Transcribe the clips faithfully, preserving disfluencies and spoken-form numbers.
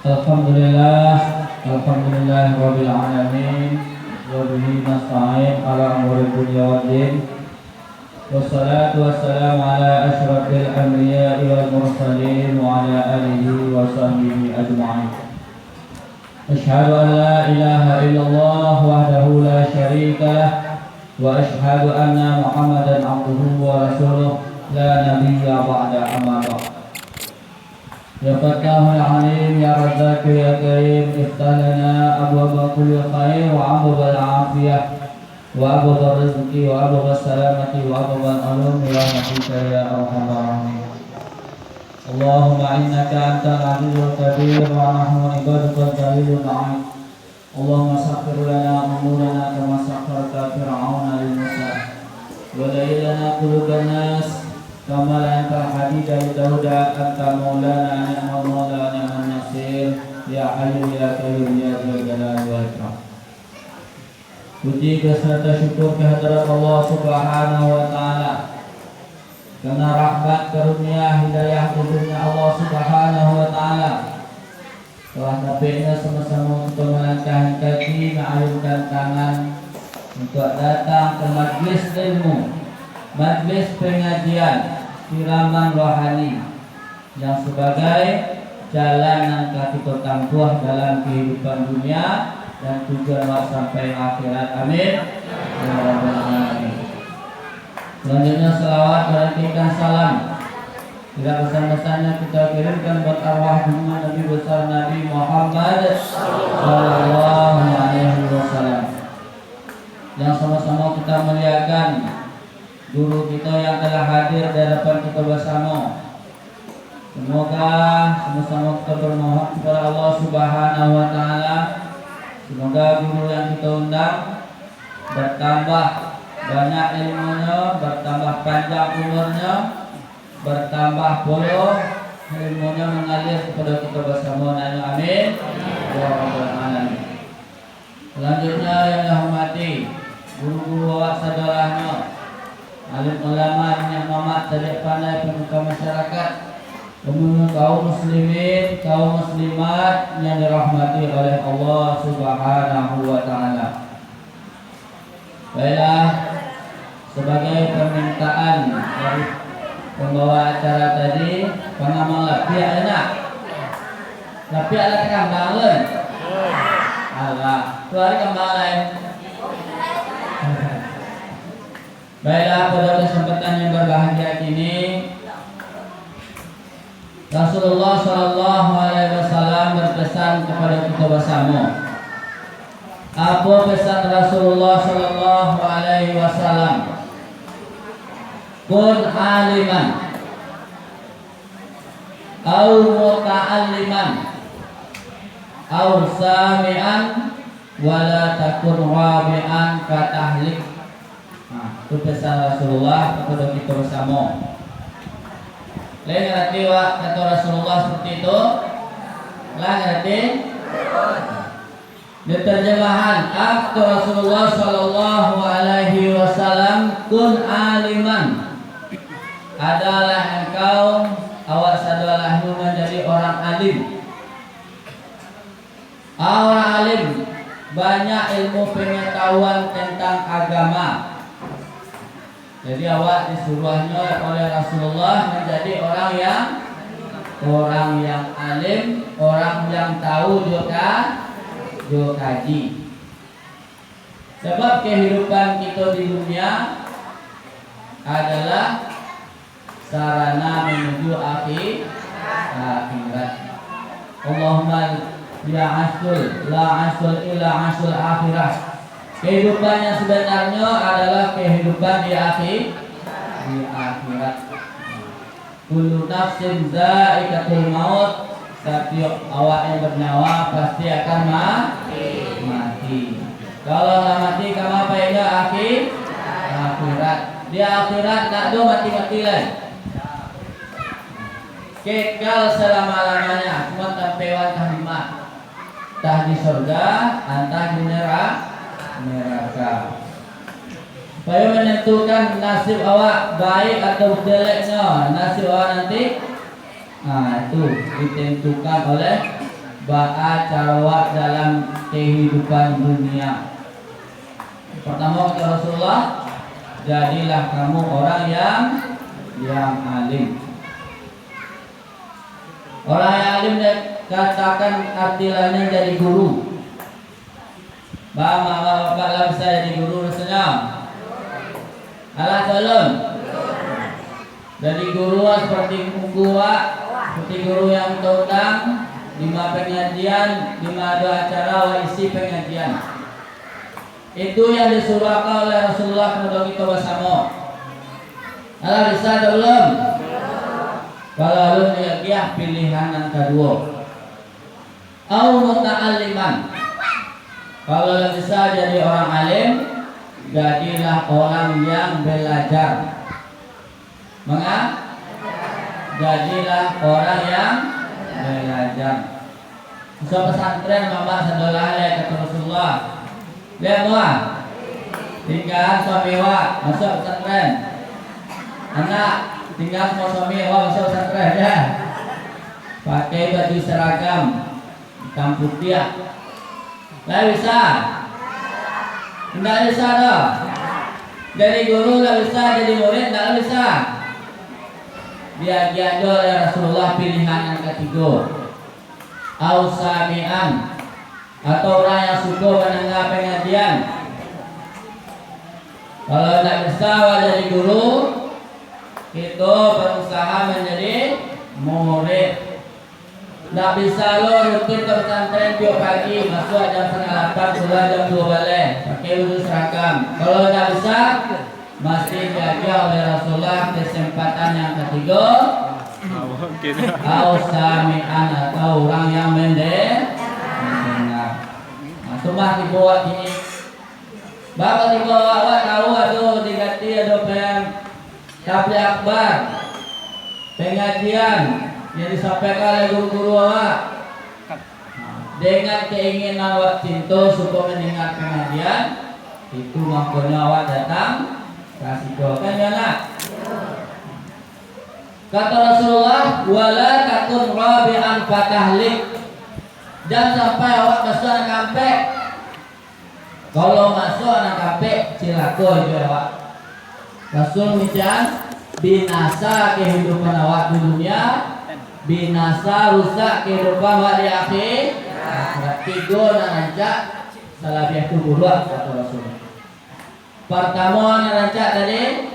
Alhamdulillah, alhamdulillah rabbil alamin, wa bihi nasta'in ala umuri dunya wad din. Wassalatu wassalamu ala asyrafil anbiya'i wal mursalin wa ala alihi wa sahbihi ajma'in. Asyhadu an la ilaha illallah wahdahu la syarika lah, wa asyhadu anna Muhammadan abduhu wa rasuluh, la nabiyya ba'da, amma ba'd. Ya Fattahul Alim, ya Razzaqu, ya Karim, iftah lana abwaba kulli khair wa abwabal afiyah wa abwabal rizqi wa abwabas salamati wa abwabal ulum bi rahmatika ya arhamar rahimin. Allahumma innaka antal azizul kabir wa nahnu ibadukal zalilun na'im. Allahumma sakhkhir lana umurana kama sakhkharta Fir'auna li Musa, wa layyin lana quluban nas kama layyantal hadida li Dauda, anta maulana ni'mal maula wa ni'man nasir, ya Hayyu ya Qayyum ya Dzal Jalali wal Ikram. Puji beserta syukur kehadirat Allah Subhanahu wa Ta'ala, karena rahmat karunia hidayah izin Allah Subhanahu wa Ta'ala, Telah dapeknyo samo-samo kito malangkah kaji, maayunkan tangan, untuak datang ka majlis ilmu, majlis pangajian, siraman rohani, yang sabagai jalan nan ka kito tampuah dalam kahidupan dunia dan tujuan awak sampai akhirat. Amin, ya rabbal alamin. Salanjuiknyo, salawat barantikan salam tidak bosan-bosannyo kito kirimkan buat arwah junjungan Nabi besar Nabi Muhammad sallallahu alaihi wasallam. Yang samo-samo kita muliakan guru kita yang telah hadir di hadapan kita bersama. Semoga sama-sama kita bermohon kepada Allah Subhanahu wa Ta'ala, semoga guru yang kita undang bertambah banyak ilmunyo, bertambah panjang umurnyo, bertambah pulo ilmunyo mangalir kepada kita bersama. Nanyo amin. Ya Rabbal Alamin. Salanjuiknyo, yang dihormati guru-guru awak sadolahnyo, alim ulama, niniak mamak, cadiak pandai, pamuka masyarakat, umumnyo kaum muslimin, kaum muslimat yang dirahmati oleh Allah Subhanahu wa Ta'ala. Baiklah, sebagai permintaan dari pembawa acara tadi, pangamang lapiak, ya nak? Lapiak lah takambang, kan? Alah, tu hari kambang lain. Baiklah, pada kesempatan yang berbahagia kini, Rasulullah sallallahu alaihi wasallam berpesan kepada kita bersama. Apa pesan Rasulullah sallallahu alaihi wasallam? "Kun aliman, au muta'alliman, au sami'an, wala takun rabi'an fatahlik." Nah, itu pesan Rasulullah kepada kita bersama. Lah ngerti, wak, kata Rasulullah seperti itu? Lah ngerti? Di terjemahan, kata Rasulullah sallallahu alaihi wasallam, "Kun aliman." Adalah engkau, awak sadolahnyo, menjadi orang alim. Orang alim, banyak ilmu pengetahuan tentang agama. Jadi, awak disuruahnyo oleh Rasulullah menjadi orang yang, orang yang alim, orang yang tahu jo ka-, jo kaji. Sebab kehidupan kita di dunia adalah sarana menuju akhi-, akhirat. Allahumma ya asyul, la asyul illa asyul akhirah. Kehidupan yang sebenarnya adalah kehidupan di akhi-, di akhirat. Kullu nafsin zaikatul maut, satiok awak yang bernyawa pasti akan ma-, mati. Kalau lah mati, kama painyo? Akhi-, akhirat. Di akhirat ndak ado mati-mati lai. Kekal selama-lamanya, cuma tampek antah di ma, antah di surga, antah di nera-, neraka. Supaya menentukan nasib awak, baik atau jeleknya nasib awak nanti, nah, itu ditentukan oleh Baa caro awak dalam kehidupan dunia? Pertama, kata Rasulullah, jadilah kamu orang yang, yang alim. Orang yang alim dikatakan arti lainnya jadi guru. Baa, mama, bapak lah bisa jadi guru rasanya? Alah, tolong. Jadi guru, ah, seperti ungku, ah, seperti guru yang taundang, dima pengajian, dima ado acara, awak isi pengajian. Itu yang disuruahkan oleh Rasulullah kepada kita bersama. Alah bisa atau belum? Kalau belum, lihat dia pilihan yang kedua. Au muta'alliman. Kalau lah bisa jadi orang alim, jadilah orang yang belajar. Manga? Jadilah orang yang belajar. Masuak pesantren, mamak sadolah lai, kata Rasulullah. Lihat mua. Tinggalan suami awak masuak pesantren. Anak, tinggalan samo suami awak masuak pesantren, ya. Pakai baju seragam. Hitam putiah. Lah bisa? Indak bisa doh. Jadi guru lah bisa, jadi murid indak lah bisa. Diagiah jo oleh Rasulullah pilihan yang katigo. Au sami'an, atau orang yang suko mandanga pengajian. Kalau indak bisa awak jadi guru, kito berusaha manjadi murid. Ndak bisa lo rutin ka pesantren tiok pagi, masuak jam satangah lapan, kaluar jam duo baleh, pakai baju seragam. Kalau ndak bisa, masih diagiah oleh Rasulullah kesempatan yang katigo, au sami'an, atau urang yang mende-, mandanga. Nah, tu mah tibo awak kini. Baa tibo awak, awak tahu ado diganti, ado pen-, Tabligh akbar, pengajian yang disampaikan oleh guru-guru awak, dengan keinginan awak cinto suko mandanga pengajian, itu mangkonyo awak datang ka siko. Kan yo, nak? Kata Rasulullah, "Wala takun rabi'an fatahlik." Jan sampai awak masuak nan kaampek. Kalau masuak nan kaampek, cilako iduik awak. Rasul mangecek, binasa kehidupan awak di dunia, binasa rusak kehidupan awak di akhi-, akhirat. Tigo nan rancak, salabiah tu buruak, kato Rasul. Partamo nan rancak tadi,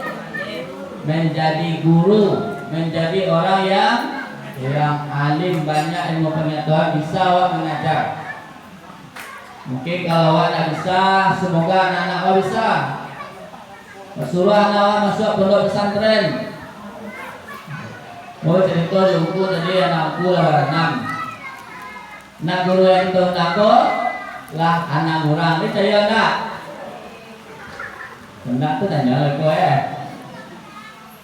manjadi guru, manjadi orang yang, yang alim, banyak ilmu pangatahuan, bisa awak mangaja. Mungkin kalau awak ndak bisa, semoga anak-anak awak bisa. Suruah anak awak masuak pondok pesantren. Oh, carito di ungku tadi, anak ungku lah baranam. Nak guru yang itu nak ko, lah anam urang. Picayo ndak? Ndak tu tanyo lah ko, eh.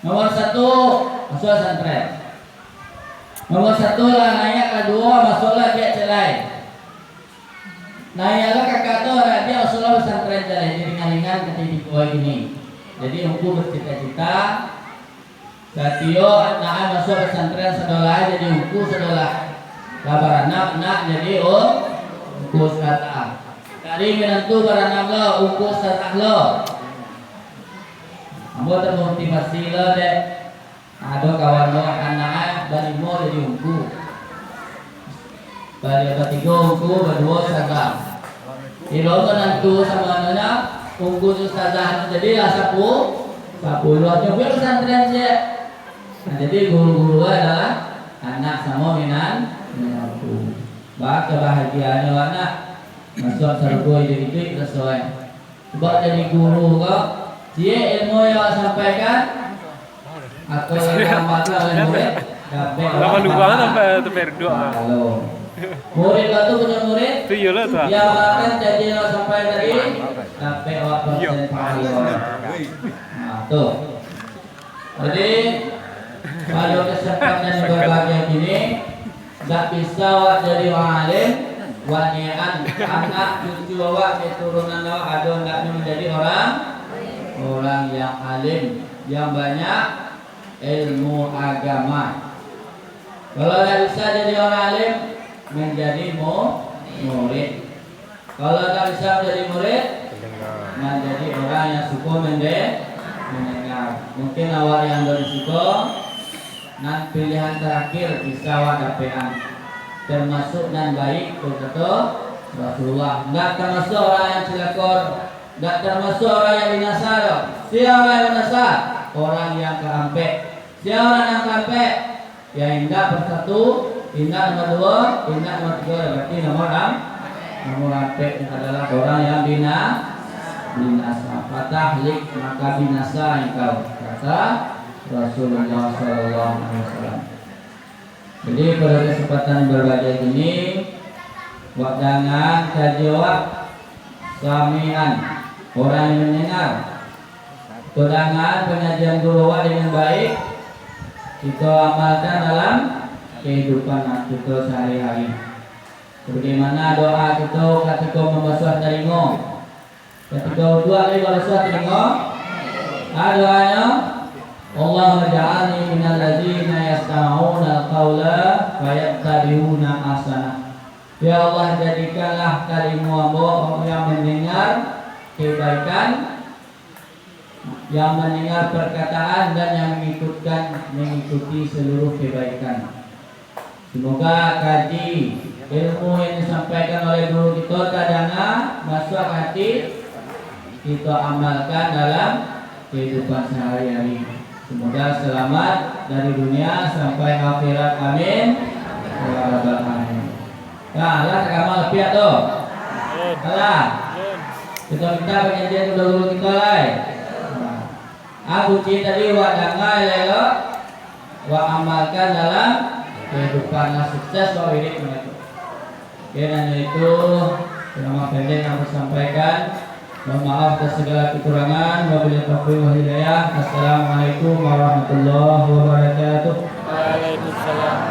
Nomor satu, masuak pesantren. Nomor satu lah, nan kaduo, masuaklah biak ciek lai. Nan lah kakak tu, anak dia masuaklah pesantren ciek lai, jadi ringan-ringan ka tigo kini. Jadi, ungku bercita-cita, satio anak masuak pesantren, sadolah jadi ungku, sadolah lah baranam, nak jadi ung-, ungku ustazah. Tadi minantu baranam lo, ungku ustazah lo. Ambo termotivasi lo, dek. Ado kawan lo, anak balimo jadi ungku. Bali batigo ungku, baduo ustazah. Ilo manantu samo anaknyo, ungku jo ustazah, jadilah sapu-, sapuluah. Nyo buek pesantren ciek. Nah, jadi guru-guru adalah anak samo minan-, minantu. Bah, kabahagiaannyo anak, masuak sarugo iduik-iduik raso, eh. Sebab jadi guru ko, ciek ilmu yang awak sampaikan, atau yang diamalkan oleh murid, dapek awak pahala. Lama lubang sampai tu perdua. Halo. Murid batu punya murid, tu iyalah tu. Diamalkan janji yang awak sampaikan tadi, dapek awak persen pahala. Nah, tu. Jadi, pado kesempatan yang berbahagia kini, ndak bisa awak jadi urang alim, wanian, anak cucu awak, keturunan awak, ado andaknyo manjadi urang, urang yang alim, yang banyak ilmu agama. Kalau ndak bisa jadi urang alim, Manjadi mu-, murid. Kalau ndak bisa manjadi murid, manjadi orang yang suko mende-, mandanga. Mungkin awak yang dari siko, nan pilihan terakhir bisa awak dapekan. Termasuk nan baik, kato Rasulullah. Ndak termasuk orang yang cilako, ndak termasuk orang yang binasa doh. Sia orang yang binasa? Orang yang kaampek. Sia orang yang kaampek? Yang indak bersatu, indak nomor duo, indak nomor tigo, berarti nomor am-, nomor ampek adalah orang yang bina-, binasa. Fatahlik, maka binasa engkau, kata Rasulullah sallallahu alaihi wasallam. Jadi, pada kesempatan berbahagia ini, wak dangan kaji awak, samian, orang yang mendengar, kito dangan pengajian guru awak dengan baik, kito amalkan dalam kehidupan kito sehari-hari. Sebagaimana doa kito katiko mambasuah talingo, katiko wudu, ado mambasuah talingo. Ah, doanyo, "Allahumma ja'alni minal ladzina yastami'unal qaula fayattabi'una ahsanah." Ya Allah, jadikanlah talingo ambo yang mendengar kebaikan, yang mendengar perkataan dan yang mengikutkan, mengikuti seluruh kebaikan. Semoga kaji ilmu yang disampaikan oleh guru kito tadanga, masuak hati, kito amalkan dalam kehidupan sehari-hari. Semoga selamat dari dunia sampai akhirat. Amin. Ya Rabbal Alamin. Nah, lah tagama lapiak tu. Alah. Kito minta pangajian guru-guru kito lai. Nah. Ah, kunci tadi wak danga elok-elok, wak amalkan dalam kehidupan. Nah, sukses wak wirid mangko. Oke, nan itu ceramah pendek yang aku sampaikan. Mohon maaf atas segala kekurangan. Wabillahi taufiq wal hidayah. Assalamualaikum warahmatullahi wabarakatuh. Waalaikumsalam.